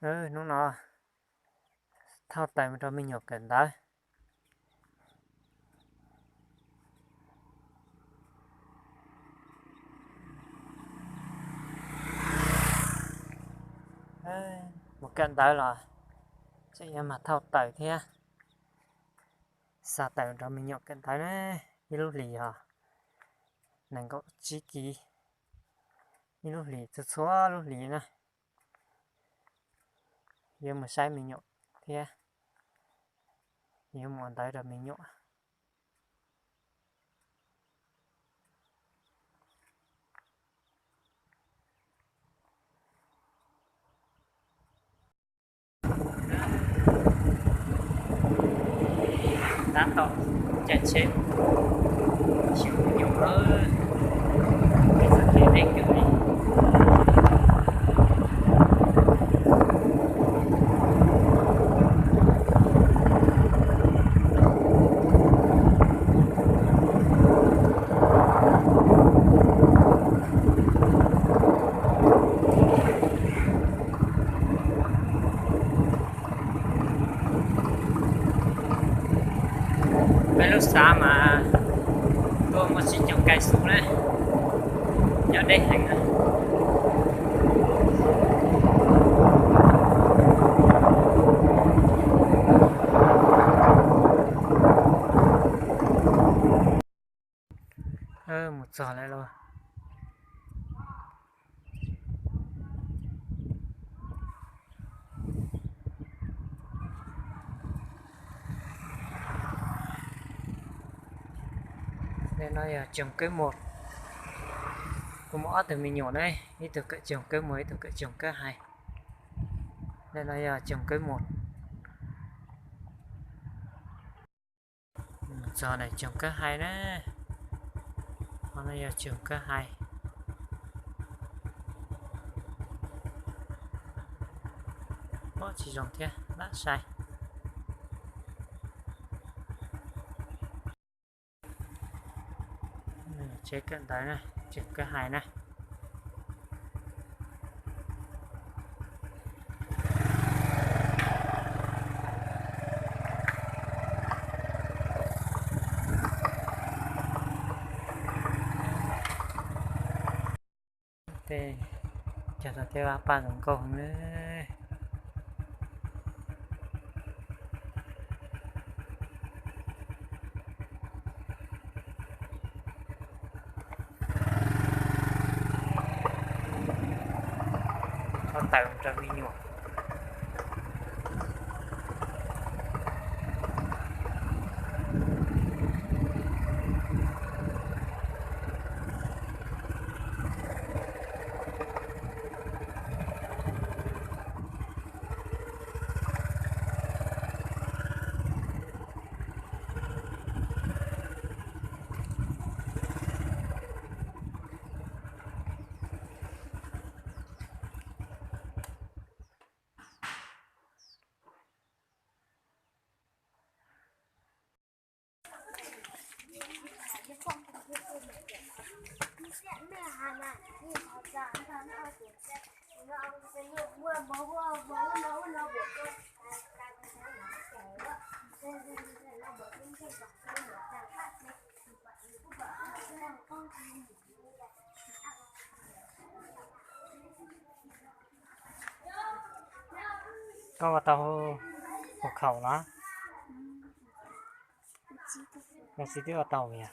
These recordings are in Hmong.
Hnub no thauj taws mus rau me nyuam kawm ntawv. Mus kawm ntawv los tseem yuav mag thauj taws thiab. Xa taws rau me nyuam kawm ntawv na, ib lub hlis yog nees nkaum tsib kis, ib lub hlis txhua txhua lub hlis na. Yuav mus saib me nyuam thiab yuav mus ua ntawv rau me nyuam. Tab tom caij tsheb xyuas me nyuam, peb txoj kev deb kawg li. Peb lub xav mas tuaj muaj tsib caug kais xub na, nyob deb heev na. Mus txog lawm lauj. Ntawm no yog Tsoom Kawb Muas. Kuv muaj ob tug me nyuam na, ib tug kawm Tsoom Kawb Muas, ib tug kawm Tsoom Kawb Hais. Ntawm no yog Tsoom Kawb Muas. Txog ntawm Tsoom Kawb Hais na, qhov no yog Tsoom Kawb Hais. Pom tsis zoo thiab, lam sai. Tsev kawm ntawv na, Tsoom Kawb Hais na. Tej cog tau tej vaj paj zoo nkauj heev na. Thauj taws rau me nyuam. Koj ua tau hu khaum los? Koj tsis twb ua tau yog.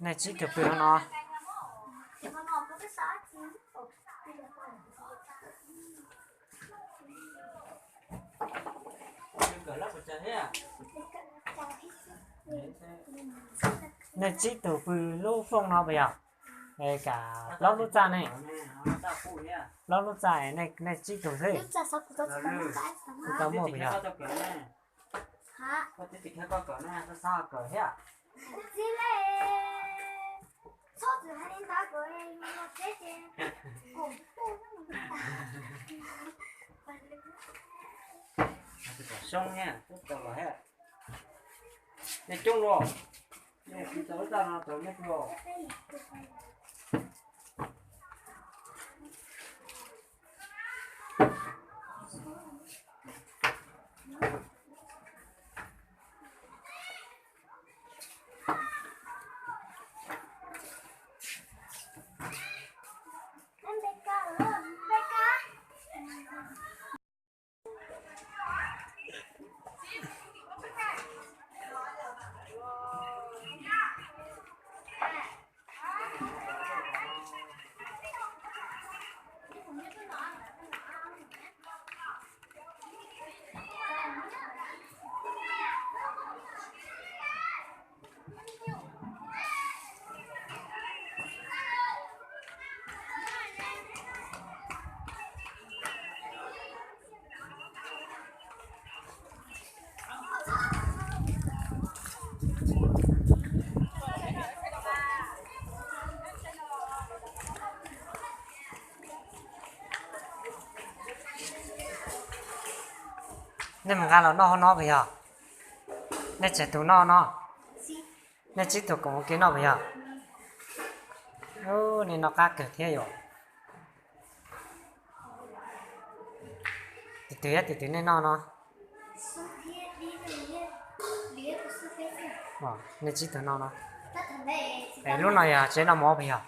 Nej tsib tug pw hauv no. Nej tsib tug pw lub fooj no puas yog? Kam plaub lub txaj ne? Plaub lub txaj, nej tsib tug xwb. Tsis tau muaj puas yog? Koj twb tsis khav koj kawm no, koj xav kawm thiab. Txiv le, txhob txwm hais li ntawd, kawm los tsev ces kom tuaj. Kom xyoob thiab, twb tau los thiab. Nej coob los, nej tsis tau ib tag no tau nej los. Nej mus nqa los noj hauv no puas yog? Nej tseg tus noj no, nej tsib tug koom ua ke noj puas yog? Nej noj qab kawg thiab yom. Tus twg thiab tus twg nej noj no? Nej tsib tug noj no. Es lub no yog tsev noj mov puas yog?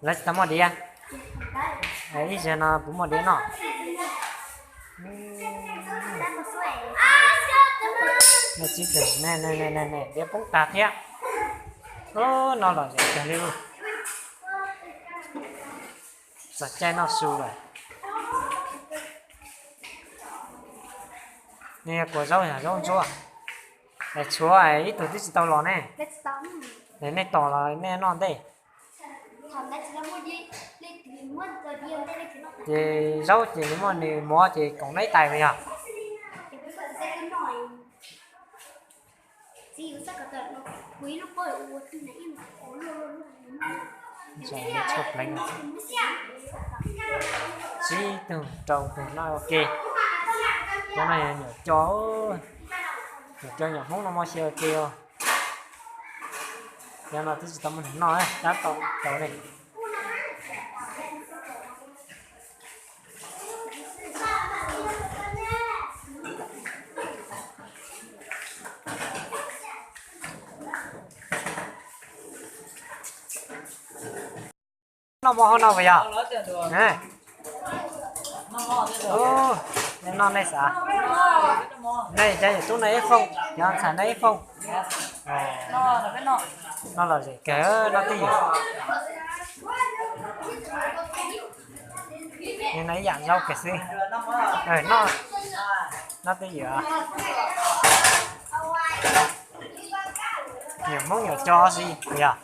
Lawv tsis tau muaj diav. Ib zaug no puas muaj diav noj? Nej tsib tug, diav poob tag thiab. Noj lom zem kawg li. Txog caij noj su lawm. Nej kuas zaub yog zaub ntsuab, es tshuav ib tug twb tsis tau los ne. Es nej tos los nej noj ntej. Ces zaub ces nws muaj nws mov ces koom noj ib tais puas yog? Tshuav pleev, tsib tug rau tug noj ua ke. Cov no yog nyuam co, nyuam co nyuam Hmoob no muaj xyaw ua ke os. Cov no twb tsis tau muaj neeg noj, tab tom tau ne. Noj mov hauv no puas yog? Nej noj nej xav. Nej cov yawm tub noj ib fooj, cov ntxhais noj ib fooj. Noj lom zem kawg, noj twj ywm. Noj ib yam zaub kawg xwb. Noj twj ywm. Nyuam Hmoob nyuam co xwb yog.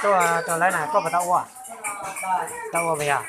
Tuaj rau lawv na, koj puas tau ua? Tau ua puas yog?